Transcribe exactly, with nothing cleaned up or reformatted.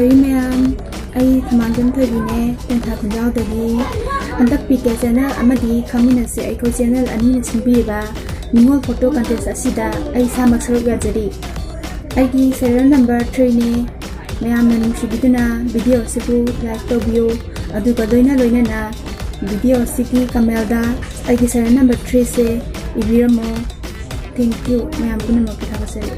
ꯃꯌꯥꯝ, ꯑꯩ ꯊꯃꯥꯟꯖꯝ ꯊꯣꯏꯕꯤꯅꯦ, ꯇꯦꯟꯊꯥ ꯈꯨꯟꯖꯥꯎꯗꯒꯤ꯫ ꯍꯟꯗꯛ ꯄꯤ ꯀꯦ ꯆꯦꯅꯦꯜ ꯑꯃꯗꯤ ꯈꯪꯃꯤꯟꯅꯁꯦ ꯑꯩꯈꯣꯏ ꯆꯦꯅꯦꯜ ꯑꯅꯤꯅ ꯁꯤꯟꯕꯤꯔꯤꯕ ꯅꯤꯉꯣꯜ ꯐꯣꯇꯣ ꯀꯟꯇꯦꯁ ꯑꯁꯤꯗ ꯑꯩ ꯏꯁꯥꯃꯛ ꯁꯔꯨꯛ ꯌꯥꯖꯔꯤ꯫ ꯑꯩꯒꯤ ꯁꯦꯔꯤꯌꯦꯜ ꯅꯝꯕꯔ ꯊ꯭ꯔꯤꯅꯦ꯫ ꯃꯌꯥꯝꯅ ꯅꯨꯡꯁꯤꯕꯤꯗꯨꯅ ꯚꯤꯗꯤꯑꯣ ꯑꯁꯤꯕꯨ ꯂꯥꯏꯛ ꯇꯧꯕꯤꯌꯨ, ꯑꯗꯨꯒ ꯂꯣꯏꯅ ꯂꯣꯏꯅꯅ ꯚꯤꯗꯤꯑꯣ ꯑꯁꯤꯒꯤ ꯀꯃꯦꯟꯗ ꯑꯩꯒꯤ ꯁꯦꯔꯤꯌꯦꯜ ꯅꯝꯕꯔ ꯊ꯭ꯔꯤꯁꯦ ꯏꯕꯤꯔꯝꯃꯣ꯫ Thank you ꯃꯌꯥꯝ ꯄꯨꯝꯅꯃꯛꯀꯤ꯫ ꯊꯥꯒꯠꯆꯔꯤ꯫